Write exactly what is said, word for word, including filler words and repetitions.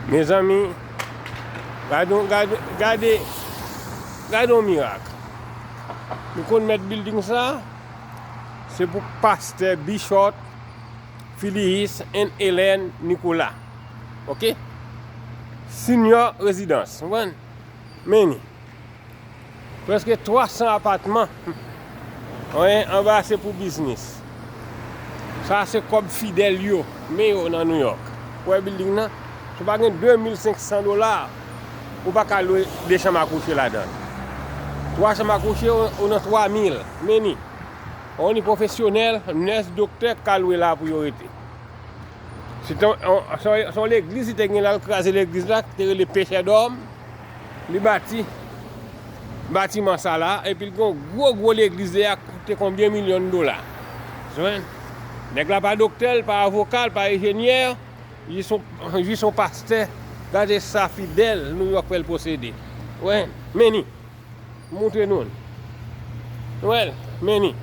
Mezanmi, gade, gade, gade, gade yon mirak. Nou konn mèt bilding sa, se pou pastè Bichot, Filiis and Hélène Nicolas. Ok? Senior Residence. Ou konprann? Men ni. Prèske twa san apatman. Wi, anba se pou biznis. Sa se kòb fidèl yo, men yo nan New York. Ou wè bilding nan? Si w pa gen de mil senk san dola, ou pa ka lwe de chanm a kouche ladan. Twa chanm a kouche, ou, ou nan twa mil. Men ni. Ou ni pwofesyonèl, nès, doktè k ka lwe la pou yo rete. Se te yon, se yon, se yon legliz, li te gen la, l kraze legliz la, ki te rele Pechè Dòm. Li bati batiman sa la, epi l gen yon gwo, gwo legliz dèyè a ki koute konbyen milyon dola. Jwenn? Nèg la pa doktè, l pa avoka, l pa enjenyè, jis yon, jis yon pastè. Gade sa fidèl New York fè l posede. Wen, men ni. Montre nou l. Wen, men ni.